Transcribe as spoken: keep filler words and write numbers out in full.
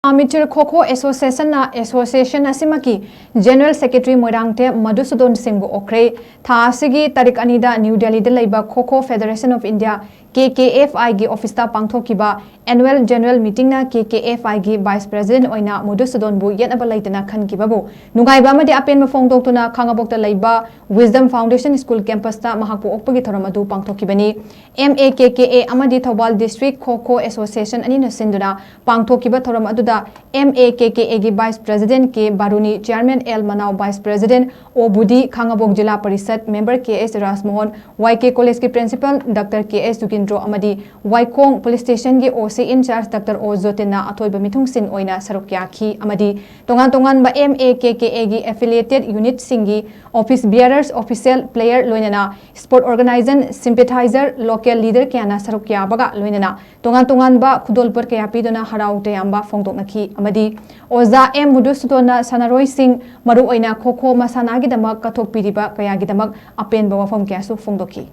Amateur Kho Kho Association ꯅ association ꯑꯁꯤꯃꯛꯀꯤ General Secretary Moirangthem ꯃꯙꯨꯁꯨꯗꯣꯟ ꯁꯤꯡꯕꯨ ꯑꯣꯛꯈ꯭ꯔꯦ꯫ ꯊꯥ ꯑꯁꯤꯒꯤ ꯇꯥꯔꯤꯛ ꯑꯅꯤꯗ ꯅ꯭ꯌꯨ ꯗꯦꯜꯂꯤꯗ ꯂꯩꯕ Kho Kho Federation of India, K K F I, ꯒꯤ office ꯇ ꯄꯥꯡꯊꯣꯛꯈꯤꯕ annual general meeting ꯅ K K F I ꯒꯤ vice president ꯑꯣꯏꯅ ꯃꯙꯨꯁꯨꯗꯣꯟꯕꯨ ꯌꯦꯠꯅꯕ ꯂꯩꯇꯅ ꯈꯟꯈꯤꯕꯕꯨ ꯅꯨꯡꯉꯥꯏꯕ ꯑꯃꯗꯤ ꯑꯄꯦꯟꯕ ꯐꯣꯡꯗꯣꯛꯇꯨꯅ ꯈꯥꯉꯕꯣꯛꯇ ꯂꯩꯕ Wisdom Foundation School campus ꯇ ꯃꯍꯥꯛꯄꯨ ꯑꯣꯛꯄꯒꯤ ꯊꯧꯔꯝ ꯑꯗꯨ ꯄꯥꯡꯊꯣꯛꯈꯤꯕꯅꯤ꯫ M A K K A ꯑꯃꯗꯤ Thoubal District Kho Kho Association ꯑꯅꯤꯅ ꯁꯤꯟꯗꯨꯅ ꯄꯥꯡꯊꯣꯛꯈꯤꯕ ꯊꯧꯔꯝ ꯑꯗꯨꯗ M A K K A ꯒꯤ vice president K ꯕꯥꯔꯨꯅꯤ, chairman L ꯃꯅꯥꯎ, vice president O ꯕꯨꯙꯤ, ꯈꯥꯉꯕꯣꯛ ꯖꯤꯂꯥ parishad member K H ꯔꯥꯖꯃꯣꯍꯟ, Y K College ꯀꯤ principal Doctor K H ꯖꯨꯒꯤꯟꯗ꯭ꯔꯣ ꯑꯃꯗꯤ ꯋꯥꯏꯈꯣꯡ police station ꯒꯤ O C in charge Doctor O ꯖꯣꯇꯤꯟꯅ ꯑꯊꯣꯏꯕ ꯃꯤꯊꯨꯡꯁꯤꯟ ꯑꯣꯏꯅ ꯁꯔꯨꯛ ꯌꯥꯈꯤ ꯑꯃꯗꯤ ꯇꯣꯉꯥꯟ ꯇꯣꯉꯥꯟꯕ M A K K A ꯒꯤ affiliated unit ꯁꯤꯡꯒꯤ office bearers, official, player ꯂꯣꯏꯅꯅ sport organization, sympathizer, local leader ꯀꯌꯥꯅ ꯁꯔꯨꯛ ꯌꯥꯕꯒ ꯂꯣꯏꯅꯅ ꯇꯣꯉꯥꯟ ꯇꯣꯉꯥꯟꯕ ꯈꯨꯗꯣꯜꯄꯣꯠ ꯀꯌꯥ ꯄꯤꯗꯨꯅ ꯍꯔꯥꯎ ꯇꯌꯥꯝꯕ ꯐꯣꯡꯗꯣꯛꯅꯈꯤ ꯑꯃꯗꯤ ꯑꯣꯖꯥ M ꯃꯙꯨꯁꯨꯗꯣꯟꯅ ꯁꯥꯟꯅꯔꯣꯏꯁꯤꯡ, ꯃꯔꯨꯑꯣꯏꯅ ꯈꯣ ꯈꯣ ꯃꯁꯥꯟꯅꯒꯤꯗꯃꯛ ꯀꯠꯊꯣꯛꯄꯤꯔꯤꯕ ꯀꯌꯥꯒꯤꯗꯃꯛ ꯑꯄꯦꯟꯕ ꯋꯥꯐꯝ ꯀꯌꯥꯁꯨ ꯐꯣꯡꯗꯣꯛꯈꯤ꯫